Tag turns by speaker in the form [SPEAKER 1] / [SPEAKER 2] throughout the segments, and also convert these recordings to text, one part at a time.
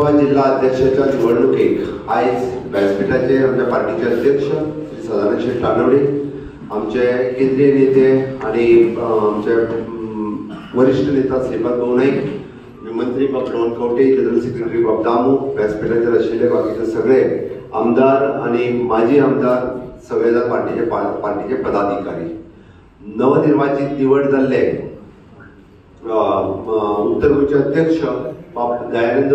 [SPEAKER 1] गोवा जिल्हा अध्यक्षाच्या निवडणुकेक आयज व्यासपीठाचेर आमच्या पार्टीचे अध्यक्ष श्री सदानंद शेट तानवडे, आमचे केंद्रीय नेते आणि आमचे वरिष्ठ नेता श्रीपाद भाऊ नाईक, मंत्री बाब रोहन खंवटे, जनरल सेक्रेटरी बाब दामू, व्यासपीठाचेर आशिल्ले बाकीचे सगळे आमदार आणि माजी आमदार, सगळे जाण पार्टीचे पदाधिकारी, नवनिर्वाचित निवड जाल्ले उत्तर गोंयचे अध्यक्ष बाब दयानंद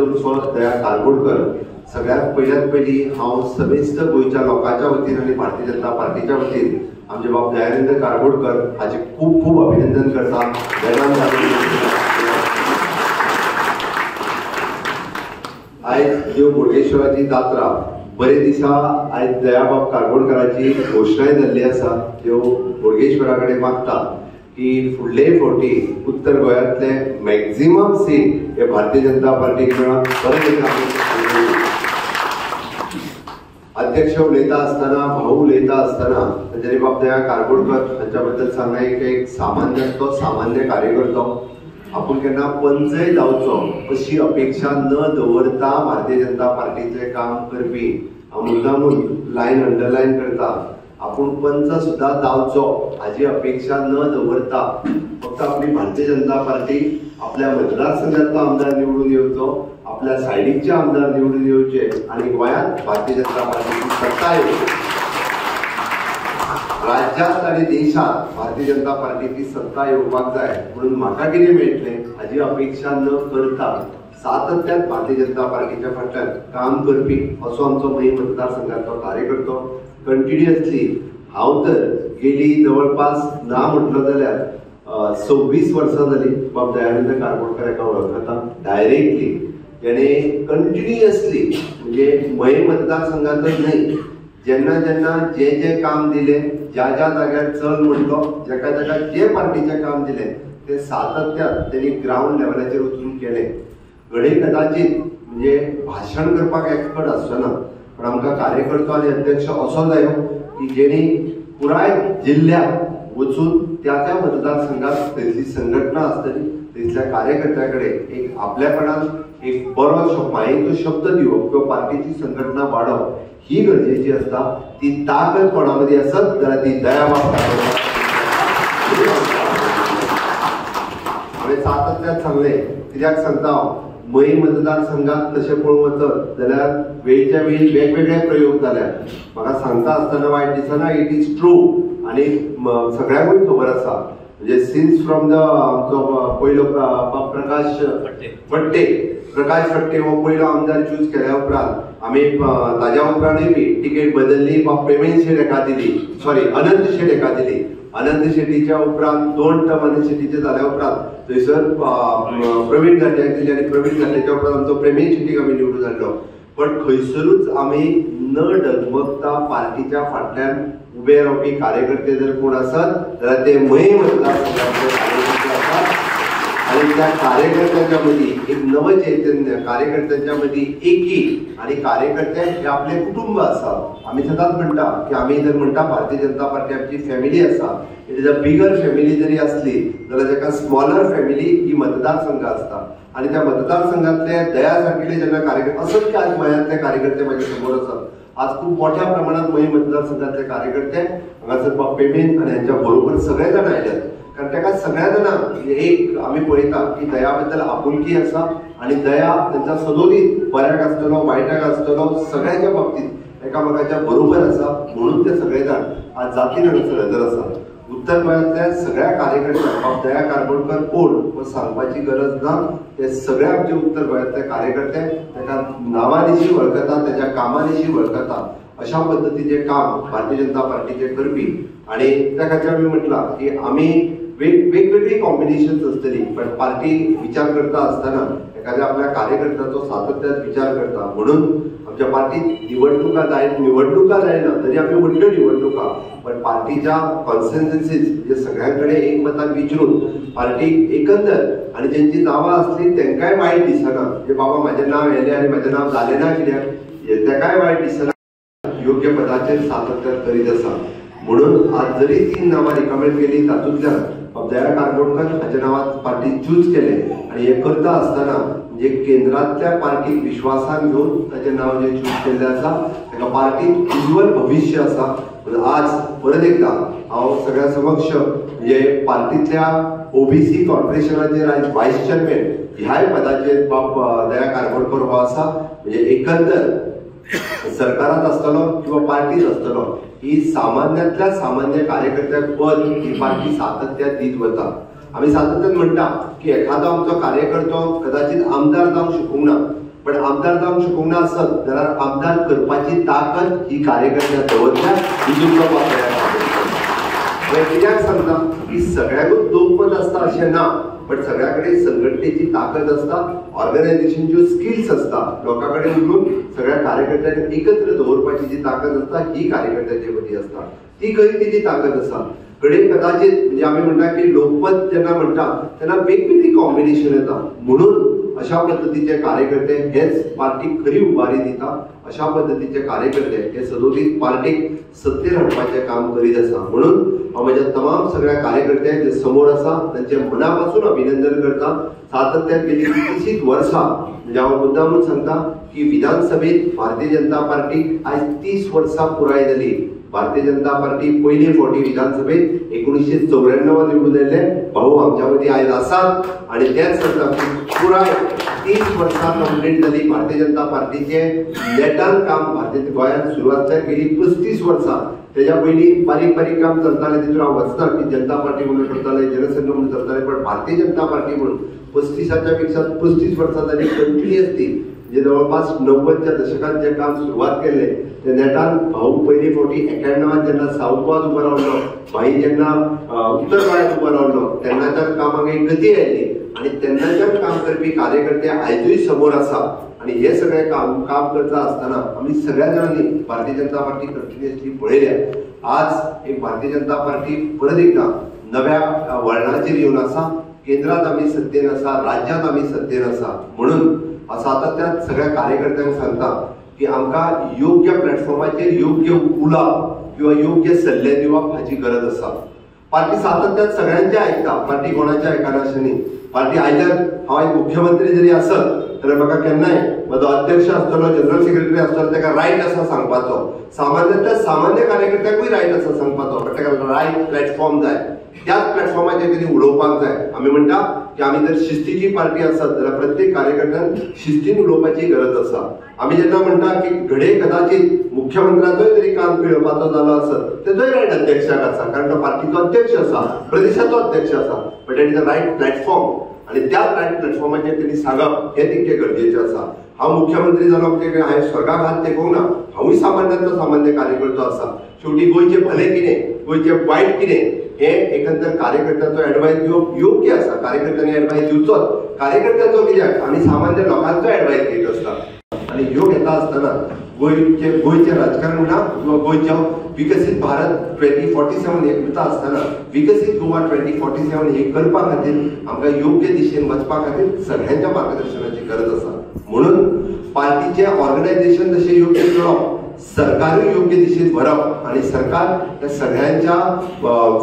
[SPEAKER 1] दया कारबोडकर, सगळ्यात पयल्यात पयलीं हांव समेस्त गोंयच्या लोकांच्या वतीन आनी भारतीय जनता पार्टीच्या वतीन आमचे बाब दयानंद कारबोडकर हाचें खूब खूब अभिनंदन करता. आयज देव बोडगेश्वराची जात्रा बरे दिसा आयज दयाबाब कारबोडकराची घोशणाय जाल्ली आसा. देव बोडगेश्वरा कडेन मागता की फुडले फावटी उत्तर गोंयांतले मॅक्झिमम सीट हे भारतीय जनता पार्टीक मेळोन परत एकदा अध्यक्ष उलयता आसतना, भाऊ उलयता आसतना तांच्यानी बाब दया कारबोडकर हांच्या बद्दल सांगलें एक सामान्य तो सामान्य कार्यकर्तो, आपूण केन्ना पंचय जावचो अशी अपेक्षा न दवरता भारतीय जनता पार्टीचें काम करपी, हांव मुद्दामून लायन अंडरलायन करता, आपूण पंच सुद्दां जावचो हाजी अपेक्षा न दवरता फक्त आपली भारतीय जनता पार्टी आपल्या मतदारसंघातलो आमदार निवडून येवचो, आपल्या सायडीचे आमदार निवडून येवचे आनी गोंयांत भारतीय जनता पार्टीची सत्ता येवची, राज्यांत आनी देशांत भारतीय जनता पार्टीची सत्ता येवपाक जाय म्हणून म्हाका कितें मेळटलें हाजी अपेक्षा न करता सातत्यान भारतीय जनता पार्टीच्या फाटल्यान काम करपी असो आमचो मयें मतदारसंघातलो कार्यकर्तो. कंटिन्युअसली हांव तर गेली जवळपास ना म्हटलो जाल्यार 26 वर्सां जाली बाब दयानंद कारबोडकर हाका वळखता डायरेक्टली, तेणे कंटिन्युअसली म्हणजे मयें मतदारसंघातच न्हय, जेन्ना जेन्ना जे जे काम दिलें, ज्या ज्या जाग्यार चल म्हटलो, जेका जेका जे पार्टीचें काम दिलें तें सातत्यान तेणी ग्रावंड लेवलाचेर वचून केलें. घडये कदाचीत म्हणजे भाशण करपाक एक्सपर्ट आसचो ना, पण आमकां कार्यकर्तो आनी अध्यक्ष असो जायो की जेणी पुराय जिल्ल्यांत वचून त्या त्या मतदारसंघात थंयसली संघटना आसतली, थंयसल्या कार्यकर्त्या कडेन एक आपल्यापणान एक बरो मायेचो शब्द दिवप किंवा पार्टीची संघटना वाडोवप ही गरजेची आसता. ती ताकद कोणा मदीं आसत जाल्यार ती दयाबाब कारबोडकर. हांवें सातत्यान सांगलें, कित्याक सांगता हांव, मयें मतदारसंघात तशें पळोवंक वचत जाल्यार वेळच्या वेळी वेगवेगळे प्रयोग जाल्यात. म्हाका सांगता आसतना वायट दिसना, it is true आनी सगळ्यांकूय खबर आसा. म्हणजे सिन्स फ्रॉम the आमचो पयलो प्रकाश फट्टे, प्रकाश फट्टे हो पयलो आमदार चूज केल्या उपरांत आमी ताज्या उपरांतूय बी तिकेट बदलली, बाब प्रेमेंद शेट हाका दिली, सॉरी अनंत शेट हाका दिली. अनंत शेटीच्या उपरांत 2 टर्म अनंत शेटीचे जाल्या उपरांत थंयसर प्रवीण घाट्याक दिली आनी प्रवीण घाट्याच्या उपरांत आमचो प्रेमेंद शेटीक आमी निवडून हाडलो. पण खंयसरूच आमी न डगमगता पार्टीच्या फाटल्यान उबे रावपी कार्यकर्ते जर कोण आसत जाल्यार ते मयें मतदारसंघातले कार्यकर्ते आसात. आनी त्या कार्यकर्त्यांच्या मदीं एक नवचैतन्य, कार्यकर्त्यांच्या मदीं एकी, आनी कार्यकर्ते हे आपले कुटुंब आसा. आमी सदांच म्हणटा की आमी जर म्हणटा भारतीय जनता पार्टी आमची फॅमिली आसा, it is a bigger family जरी आसली जाल्यार ताका स्मॉलर फॅमिली ही मतदारसंघ आसता. आनी त्या मतदारसंघातले दया सारकिल्ले जेन्ना कार्यकर्ते असंख्य आज मयांतले कार्यकर्ते म्हाजे समोर आसात. आज खूब मोठ्या प्रमाणात मयें मतदारसंघातले कार्यकर्ते हांगासर बाब पेमेंट आनी हांच्या बरोबर सगळे जाण आयल्यात, कारण ताका सगळ्या जाणांक एक आमी पळयता की दया बद्दल आपुलकी आसा आनी दया तांच्या सदोदीत बऱ्याक आसतलो वायटाक आसतलो सगळ्यांच्या बाबतीत एकामेकाच्या बरोबर आसा, म्हणून ते सगळे जाण आज जातीन हांगासर हजर आसा. उत्तर गोंयांतल्या सगळ्या कार्यकर्त्यांक बाब दया कारबोडकर कोण हो सांगपाची गरज ना, ते सगळे आमचे उत्तर गोंयांतले कार्यकर्ते ताका नांवानिशी वळखता, ताच्या कामानिशी वळखता. अशा पद्दतीचें काम भारतीय जनता पार्टीचें करपी आनी त्या खातीर आमी म्हटलां की आमी वेगवेगळी कॉम्बिनेशन्स आसतली, पण पार्टी विचार करता आसतना एखाद्या आपल्या कार्यकर्त्याचो सातत्यान विचार करता. म्हणून आमच्या पार्टीत निवडणुका जायना तरी आमी व्हडल्यो निवडणुका, पण पार्टीच्या कॉन्सेन्ससीस म्हणजे सगळ्यां कडेन एकमतान विचारून पार्टी एकंदर आनी जेंची नांवां आसली तेंकांय वायट दिसना, म्हणजे बाबा म्हाजें नांव येलें आनी म्हाजें नांव जालें ना कित्याक, तेकाय वायट दिसना, योग्य पदाचेर सातत्यान करीत आसा. म्हणून आज जरी 3 नांवां रिकमेंड केली तातूंतल्यान दया कारबोडकर हाच्या नांवान पार्टी चूज केलें आनी हें करता आसतना म्हणजे केंद्रांतल्या पार्टीक विश्वासान घेवन ताचें नांव जें चूज केल्लें आसा ताका पार्टीक उज्ज्वल भविश्य आसा. आज परत एकदां हांव सगळ्या समक्ष म्हणजे पार्टींतल्या ओबीसी कॉर्पोरेशनाचेर आयज वायस चेअरमॅन ह्याय पदाचेर बाब दया कारबोडकर हो आसा. म्हणजे एकंदर सरकारांत आसतलो किंवा पार्टीत आसतलो ही सामान्यांतल्या सामान्य कार्यकर्त्याक पद ही पार्टी सातत्यान दीत वता. आमी सातत्यान म्हणटा की एखादो आमचो कार्यकर्तो कदाचित आमदार जावंक शकूंक ना, पण आमदार जावंक शकूंक ना आसत जाल्यार आमदार करपाची ताकद ही कार्यकर्त्याक दवरल्या ही तुमचो बाब. कित्याक सांगता की सगळ्यांकूच लोकमत आसता अशें ना, पण सगळ्या कडेन संघटनेची ताकद आसता, ऑर्गनायझेशनच्यो स्किल्स आसता, लोकां कडेन उलोवन सगळ्या कार्यकर्त्यांक एकत्र दवरपाची जी ताकद आसता ही कार्यकर्त्यांचे मदीं आसता, ती खरी तेजी ताकद आसा. घडये कदाचित म्हणजे आमी म्हणटा की लोकमत जेन्ना म्हणटा तेन्ना वेगवेगळी कॉम्बिनेशन येता, म्हणून अशा पद्दतीचे कार्यकर्ते हेच पार्टीक खरी उबारी दिता. अशा पद्दतीचे कार्यकर्ते हे सदोदीत पार्टीक सत्तेर हाडपाचें काम करीत आसा. म्हणून हांव म्हज्या तमाम सगळ्या कार्यकर्त्यांक जे समोर आसा तांचे मना पासून अभिनंदन करता. सातत्यान गेली कितलीशींच वर्सां म्हणजे हांव मुद्दामून सांगता की विधानसभेत भारतीय जनता पार्टीक आयज 30 वर्सां पुराय जाली. भारतीय जनता पार्टी पयले फावटी विधानसभेत 1994 निवडून आयिल्ले भाऊ आमच्या मदीं आयज आसात आनी तेच सांगता पुराय 30 वर्सां कंप्लीट जाली. भारतीय जनता पार्टीचे नेटान काम भारतीय गोंयांत सुरू आसल्यार गेली 35 वर्सां. तेज्या पयलीं बारीक बारीक काम चलतालें, तितून हांव वचना की जनता पार्टी म्हणून करताले, जनसंघ म्हणून चलताले, पण भारतीय जनता पार्टी म्हणून 35च्या पेक्षा 35 वर्सां जाली कंटिन्युअसली म्हणजे जवळपास 90च्या दशकांत जें काम सुरवात केल्लें ते नेटान भाऊ पयले फावटी 91 जेन्ना सावथ गोवात उबो रावलो, भाई जेन्ना उत्तर गोंयांत उबो रावलो तेन्नाच्यान कामाक एक गती आयली आनी तेन्नाच्यान काम करपी कार्यकर्ते आयजूय समोर आसा. आनी हे सगळें काम काम करता आसतना आमी सगळ्या जाणांनी भारतीय जनता पार्टी कंटिन्युअसली पळयल्या. आज एक भारतीय जनता पार्टी परत एकदां नव्या वळणाचेर येवन आसा. केंद्रांत आमी सत्तेर आसा, राज्यांत आमी सत्तेर आसा. म्हणून सातत्यान सगळ्या कार्यकर्त्यांक सांगता की आमकां योग्य प्लॅटफॉर्माचेर योग्य उलोवप किंवा योग्य सल्ले दिवप हाची गरज आसा. पार्टी सातत्यान सगळ्यांचे आयकता, पार्टी कोणाचे आयकना अशें न्ही. पार्टी आयच्यान हांव एक मुख्यमंत्री जरी आसत जाल्यार म्हाका केन्नाय म्हजो अध्यक्ष आसतलो, जनरल सेक्रेटरी आसतलो, ताका रायट आसा सांगपाचो. सामान्यांतल्या सामान्य कार्यकर्त्याकूय रायट आसा सांगपाचो, बट ताका रायट प्लॅटफॉर्म जाय, त्याच प्लॅटफॉर्माचेर तेणी उलोवपाक जाय. आमी म्हणटा की आमी जर शिस्तीची पार्टी आसत जाल्यार प्रत्येक कार्यकर्त्यान शिस्तीन उलोवपाची गरज आसा. आमी जेन्ना म्हणटा की घडये कदाचित मुख्यमंत्र्याचोय तरी कान पिळोवपाचो जालो आसत तेजोय रायट अध्यक्षाक आसा, कारण तो पार्टीचो अध्यक्ष आसा, प्रदेशाचो अध्यक्ष आसा. But that is a right platform आनी त्याच रायट प्लॅटफॉर्माचेर तेणी सांगप हें तितकें गरजेचें आसा. हांव मुख्यमंत्री जालो म्हणजे हांवें स्वर्गाक हात तेकोवंक ना, हांवूय सामान्यांतलो सामान्य कार्यकर्तो आसा. शेवटी गोंयचें भलें कितें, गोंयचें वायट कितें हें एकंदर कार्यकर्त्याचो एडवायस दिवप योग्य आसा. कार्यकर्त्यांनी एडवायस दिवचोच, कार्यकर्त्याचो कित्याक आमी सामान्य लोकांचो एडवायस घेत आसता. आनी ह्यो घेता आसतना गोंयचें राजकारण म्हणा किंवा गोंयचो विकसीत भारत 2047 हे करता आसतना विकसीत गोवा 2047 हे करपा खातीर आमकां योग्य दिशेन वचपा खातीर सगळ्यांच्या मार्गदर्शनाची गरज आसा. म्हणून पार्टीचें ऑर्गनायझेशन जशें योग्य करप, सरकारूय योग्य दिशेन व्हरप आनी सरकार ह्या सगळ्यांच्या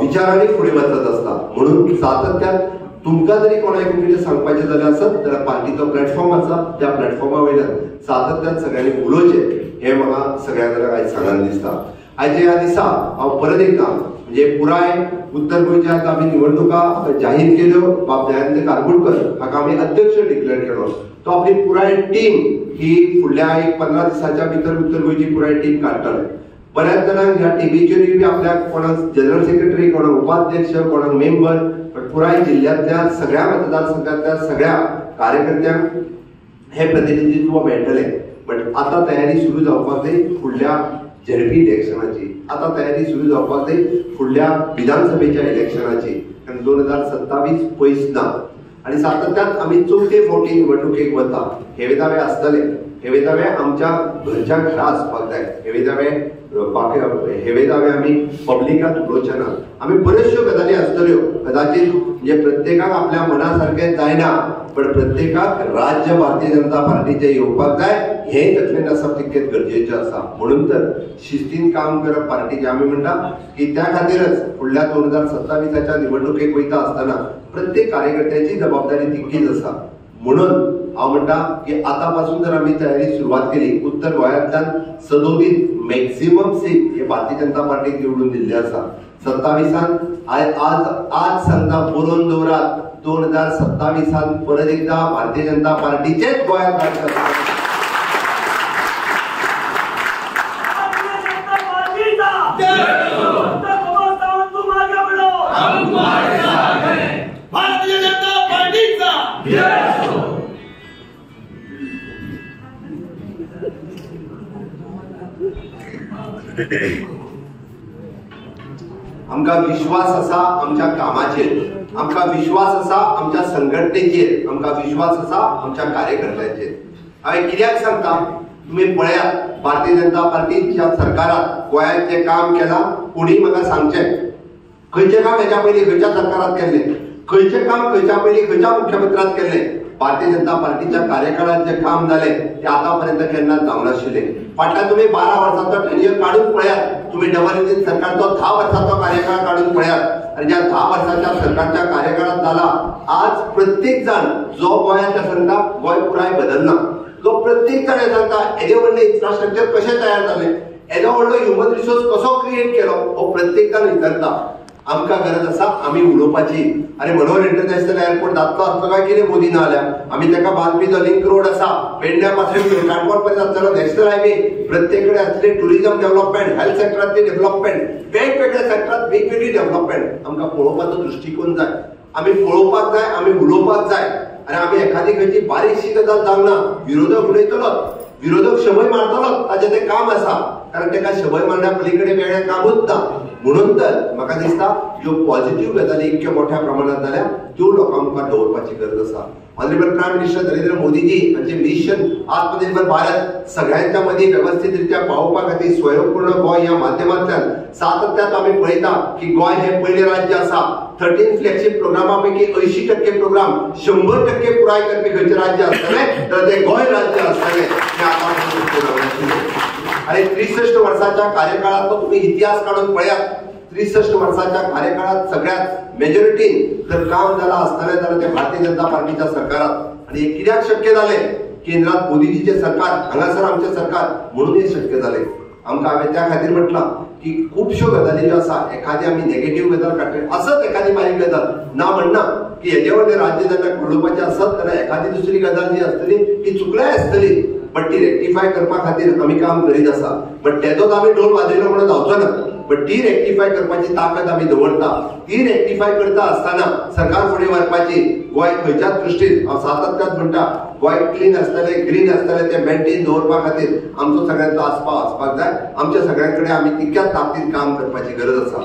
[SPEAKER 1] विचारांनी फुडें वचत आसता. म्हणून सातत्यान तुमकां जरी कोणाक कितें सांगपाचें जाल्यार आसत जाल्यार पार्टीचो प्लॅटफॉर्म आसा, त्या प्लॅटफॉर्मा वयल्यान सातत्यान सगळ्यांनी उलोवचें हें म्हाका सगळ्या जाणांक आयज सांगन दिसता. आयच्या ह्या दिसा हांव परत एकदां म्हणजे पुराय उत्तर गोंयच्या आमी निवडणुका जाहीर केल्यो, बाब दयानंद कारबोडकर हाका आमी अध्यक्ष डिक्लेअर केलो. तो आपली पुराय टीम ही फुडल्या एक 15 दिसाच्या भितर उत्तर गोंयची पुराय टीम काडटले. बऱ्याच जाणांक ह्या टिमीचेरूय बी आपल्याक कोणाक जनरल सेक्रेटरी, कोणाक उपाध्यक्ष, कोणाक मेंबर, पण पुराय जिल्ल्यांतल्या सगळ्या मतदारसंघांतल्या सगळ्या कार्यकर्त्यांक हे प्रतिनिधित्व मेळटलें. बट आतां तयारी सुरू जावपाक जाय फुडल्या झेडपी इलेक्शनाची, आतां तयारी सुरू जावपाक जाय फुडल्या विधानसभेच्या इलेक्शनाची, कारण 2027 पयस ना. आनी सातत्यान आमी चवथे फावटी निवडणुकेक वता. हेवे दावे आसतले, हेवे दावे आमच्या घरच्या घरा आसपाक जाय, हेवे दावे बाकी हेवे दावे आमी पब्लिकांत उलोवचे ना. आमी बऱ्योचश्यो गजाली आसतल्यो, कदाचित म्हणजे प्रत्येकाक आपल्या मना सारकें जायना, पण प्रत्येकाक राज्य भारतीय जनता पार्टीचें येवपाक जाय हें तकलेन आसप तितकेंच गरजेचें आसा. म्हणून तर शिस्तीन काम करप पार्टीचें आमी म्हणटा की त्या खातीरच फुडल्या 2027च्या निवडणुकेक वयता आसतना प्रत्येक कार्यकर्त्याची जबाबदारी तितकीच आसा. म्हणून हांव म्हणटा की आतां पासून जर आमी तयारी सुरवात केली, उत्तर गोंयांतल्यान 37 मॅक्झिमम सीट हे भारतीय जनता पार्टीक निवडून दिल्ले आसा. 27 आज आज सांगता बरोवन दवरात, 2027 परत एकदा भारतीय जनता पार्टीचेच गोंयांत राज्य आसा. आमकां विश्वास आसा आमच्या कामाचेर, आमकां विश्वास आसा आमच्या संघटनेचेर, आमकां विश्वास आसा आमच्या कार्यकर्त्यांचेर. हांवें कित्याक सांगता, तुमी पळयात भारतीय जनता पार्टीच्या सरकारात गोंयांत जें काम केलां, कोणीय म्हाका सांगचें खंयचें काम हेच्या पयलीं खंयच्या सरकारात केल्लें, खंयचें काम खंयच्या पयलीं खंयच्या मुख्यमंत्र्यात केल्लें. भारतीय जनता पार्टीच्या कार्यकाळात जे काम जालें तें आतां पर्यंत केन्नाच जावंक नाशिल्लें. फाटल्यान तुमी 12 वर्सांचो टेन्युअर काडून पळयात, तुमी डबल इंजीन सरकारचो 10 वर्सांचो कार्यकाळ काडून पळयात आनी ज्या 10 वर्सांच्या सरकारच्या कार्यकाळात जाला, आज प्रत्येक जाण जो गोंयांत सांगता गोंय पुराय बदलना, जो प्रत्येक जाण सांगता येदे व्हडलें इन्फ्रास्ट्रक्चर कशें तयार जालें, येदो व्हडलो ह्युमन रिसोर्स कसो क्रिएट केलो, हो प्रत्येक जाण विचारता. आमकां गरज आसा आमी उलोवपाची. आनी मनोहर इंटरनॅशनल एअरपोर्ट जातलो आसलो काय कितें मोदी ना जाल्यार आमी ताका बांदपी जो लिंक रोड आसा पेडण्या पासून काणकोण पर्यंत आसतलो नॅशनल हायवे, प्रत्येक कडेन आसतली टुरिजम डेव्हलपमेंट, हेल्थ सेक्टरांतली डेव्हलपमेंट, वेगवेगळ्या सेक्टरांत वेगवेगळी डेव्हलपमेंट. आमकां पळोवपाचो दृश्टिकोन जाय, आमी पळोवपाक जाय, आमी उलोवपाक जाय. आनी आमी एखादी खंयची बारीकशी गजाल जावना, विरोधक उलयतलोच, विरोधक शबय मारतलोच, ताचें तें काम आसा, कारण ताका शबय मारण्या पलीकडे वेगळें कामूच ना. म्हणून तर म्हाका दिसता ज्यो पॉझिटिव्ह गजाली इतक्या मोठ्या प्रमाणात जाल्या त्यो लोकां मुखार दवरपाची गरज आसा. Honourable prime minister Narendra Modiji हांचे मिशन आत्मनिर्भर भारत सगळ्यांच्या मदीं वेवस्थीत रित्या पावोवपा खातीर स्वयंपूर्ण गोंय ह्या माध्यमांतल्यान सातत्यात आमी पळयता की गोंय हें पयलें राज्य आसा. 13 फ्लॅगशीप प्रोग्रामा पैकी 80% प्रोग्राम 100% पुराय करपी खंयचें राज्य आसतलें तर तें गोंय राज्य आसतलें हें आतां. आनी 63 वर्साच्या कार्यकाळांतलो तुमी इतिहास काडून पळयात, 63 वर्साच्या कार्यकाळात सगळ्यात मेजॉरिटीन जर काम जालां आसतलें जाल्यार तें भारतीय जनता पार्टीच्या सरकारात. आनी हें कित्याक शक्य जालें, केंद्रात मोदीजीचें सरकार, हांगासर आमचें सरकार, म्हणून हें शक्य जालें. आमकां हांवें त्या खातीर म्हटलां की खुबश्यो गजाली ज्यो आसा, एखादी आमी नेगेटीव गजाल काडटले आसत, एखादी बारीक गजाल ना म्हणना की हेजे व्हडलें राज्य जेन्ना उलोवपाचें आसत जाल्यार एखादी दुसरी गजाल जी आसतली ती चुकल्याय आसतली, बट ती रेक्टिफाय करपा खातीर आमी काम करीत आसा. बट तेजोच आमी ढोल वाजयलो म्हणून जावचो ना, बट ती रेक्टिफाय करपाची ताकद आमी दवरता. ती रेक्टिफाय करता आसतना सरकार फुडें व्हरपाची गोंय खंयच्याच दृश्टीन हांव सातत्यात म्हणटा, गोंय क्लीन आसतलें, ग्रीन आसतलें, तें मेंटेन दवरपा खातीर आमचो सगळ्यांचो आसपाव आसपाक जाय. आमच्या सगळ्यां कडेन आमी तितक्याच ताकदीन काम करपाची गरज आसा.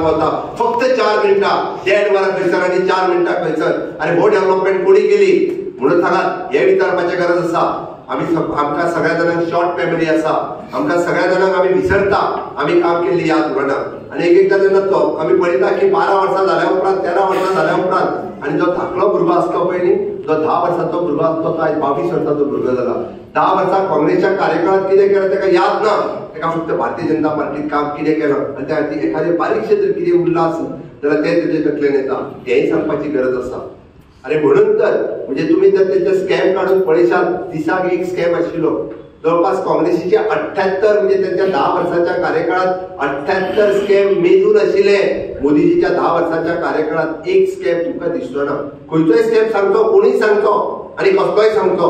[SPEAKER 1] वता फक्त 4 मिनटां, 1.5 वरां खंयसर आनी 4 मिनटां खंयसर, आनी हो डेव्हलपमेंट कोणी केली म्हणून सांगात, हें विचारपाचें गरज आसा. आमी आमकां सगळ्या जाणांक शॉर्ट मेमरी आसा, आमकां सगळ्या जाणांक आमी विसरता, आमी काम केल्ली याद उरना. आनी एक एकदां जेन्ना तो आमी पळयता की 12 वर्सां जाल्या उपरांत, 13 वर्सां जाल्या उपरांत, आनी जो धाकलो भुरगो आसलो पळय न्ही, जो 10 वर्सांचो भुरगो आसलो तो आयज 22 वर्सांचो भुरगो जाला. 10 वर्सां काँग्रेसच्या कार्यकाळात कितें केलें ताका याद ना, ताका फक्त भारतीय जनता पार्टीत काम कितें केलां आनी त्या खातीर एखादें बारीकशें जर कितें उरलां आसत जाल्यार तें तेजे तकलेन येता, तेंय सांगपाची गरज आसा. आनी म्हणून तर म्हणजे तुमी जर तेंचे स्कॅम काडून पळयशात, दिसाक एक स्कॅम आशिल्लो जवळपास काँग्रेसीचे 78, म्हणजे त्यांच्या 10 वर्सांच्या कार्यकाळात 78 स्कॅम मेजून आशिल्ले. मोदीजीच्या 10 वर्सांच्या कार्यकाळात एक स्कॅम तुमकां दिसचो ना. खंयचोय स्कॅम सांगचो, कोणूय सांगचो आनी कसलोय सांगचो,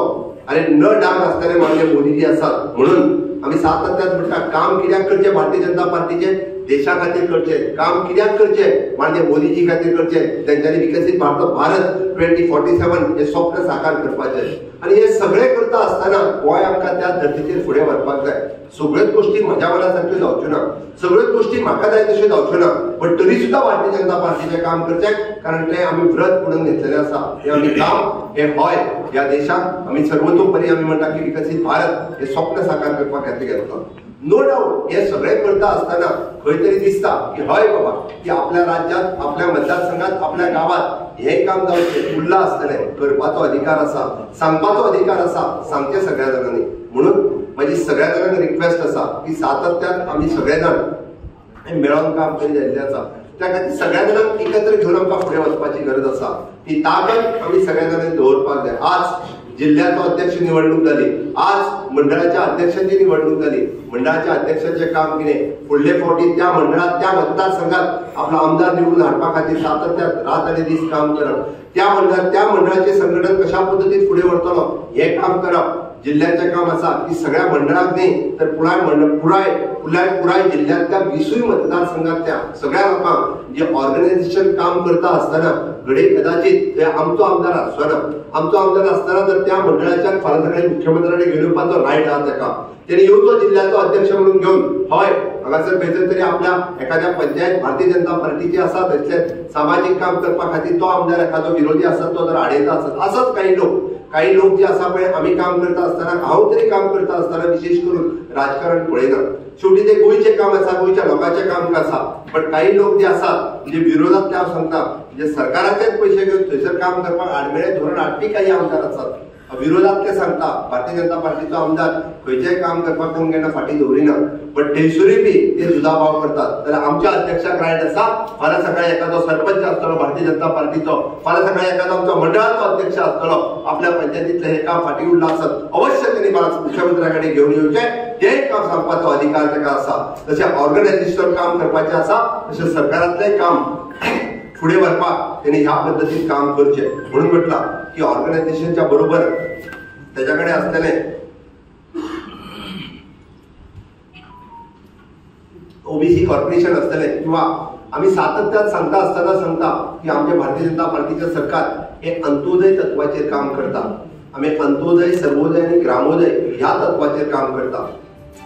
[SPEAKER 1] आनी न डांग आसतले माननीय मोदीजी आसात. म्हणून आमी सातत्यात म्हणटा, काम कित्याक करचें भारतीय जनता पार्टीचें, देशा खातीर करचें काम कित्याक करचें माननीय मोदीजी खातीर करचें, तेंच्यांनी विकसीत भारत 2047 हें स्वप्न साकार करपाचें. आनी हें सगळें करता आसतना गोंय आमकां त्या धर्तीचेर फुडें व्हरपाक जाय. सगळ्योच गोश्टी म्हज्या मना सारक्यो जावच्यो ना, सगळ्योच गोश्टी म्हाका जाय तश्यो जावच्यो ना, बट तरी सुद्दां भारतीय जनता पार्टीचें काम करचें, कारण तें आमी व्रत म्हणून घेतलेलें आसा. हें आमी काम हें हय ह्या देशाक आमी सर्वतोपरी आमी म्हणटा की विकसीत भारत हें स्वप्न साकार करपाक खातीर घेतलो. नो डाऊट हे सगळें करता आसतना खंय तरी दिसता की हय बाबा की आपल्या राज्यात, आपल्या मतदारसंघात, आपल्या गांवात हें काम जावचें उरलां आसतलें, करपाचो अधिकार आसा, सांगपाचो अधिकार आसा, सांगचें सगळ्या जाणांनी. म्हणून म्हजी सगळ्या जाणांक रिक्वेस्ट आसा की सातत्यान आमी सगळे जाण मेळोन काम करीत आयिल्ले आसा. त्या खातीर सगळ्या जाणांक एकत्र घेवन आमकां फुडें वचपाची गरज आसा. ती ताकद आमी सगळ्या जाणांनी दवरपाक जाय. आज जिल्ह्याचो अध्यक्ष निवडणूक जाली, आज मंडळाच्या अध्यक्षांची निवडणूक जाली. मंडळाच्या अध्यक्षांचें काम कितें, फुडले फावटी त्या मंडळात त्या मतदारसंघात आपलो आमदार निवडून हाडपा खातीर सातत्यान रात आनी दीस काम करप, त्या मंडळात त्या मंडळाचें संघटन कशा पद्दतीन फुडें व्हरतलो हें काम करप. जिल्ह्याचें काम आसा की सगळ्या मंडळाक न्ही तर पुराय मंडळ पुराय पुराय पुराय जिल्ह्यांतल्या 20 मतदारसंघातल्या सगळ्या लोकांक जे ऑर्गनायझेशन काम करता आसतना घडये कदाचित आमचो आमदार आसचो ना, आमचो आमदार आसतना जर त्या मंडळाच्या फाल्यां सकाळी मुख्यमंत्र्याने घेवन येवपाचो रायट आहा ताका, तेणी येवचो जिल्ह्याचो अध्यक्ष म्हणून घेवन हय हांगासर खंयसर तरी आपल्या एखाद्या पंचायत भारतीय जनता पार्टीची आसा थंयसर सामाजीक काम करपा खातीर तो आमदार एखादो विरोधी आसत तो जर आडयता आसत, आसत काही लोक जे आसा पळय आमी काम करता आसतना, हांव तरी काम करता आसतना विशेष करून राजकारण पळयना. शेवटी ते गोंयचें काम आसा, गोंयच्या लोकांचें काम आसा. पण काही लोक जे आसात जे विरोधातले हांव सांगता जे सरकाराचेच पयशे घेवन थंयसर काम करपाक आडमेळे धोरण हाडपी काही आमदार आसात. विरोधातले सांगता भारतीय जनता पार्टीचो आमदार खंयचेय काम करपाक कोण केन्ना फाटीं दवरिना, पण थंयसरूय बी ते दुजाभाव करतात. जाल्यार आमच्या अध्यक्षाक रायट आसा फाल्यां सकाळी एखादो सरपंच आसतलो भारतीय जनता पार्टीचो, फाल्यां सकाळी एखादो आमचो मंडळाचो अध्यक्ष आसतलो, आपल्या पंचायतींतलें हें काम फाटीं उरलां आसत अवश्य तेणी मुख्यमंत्र्या कडेन घेवन येवचें, तें काम सांगपाचो अधिकार ताका आसा. तशें ऑर्गनायझेशन काम करपाचें आसा तशें सरकारांतलें काम फुडें व्हरपाक तेणी ह्या पद्दतीन काम करचें. म्हणून म्हटलां की ऑर्गनायझेशनच्या बरोबर तेज्या कडेन आसतलें ओबीसी कॉर्पोरेशन आसतलें, किंवा आमी सातत्यान सांगता आसतना सांगता की आमचे भारतीय जनता पार्टीचें सरकार हे अंत्योदय तत्वाचेर काम करता. आमी अंत्योदय, सर्वोदय आनी ग्रामोदय ह्या तत्वाचेर काम करता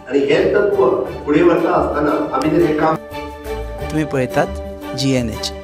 [SPEAKER 1] आनी हें तत्व फुडें व्हरता आसतना आमी जर हें काम
[SPEAKER 2] तुमी पळयतात GNH.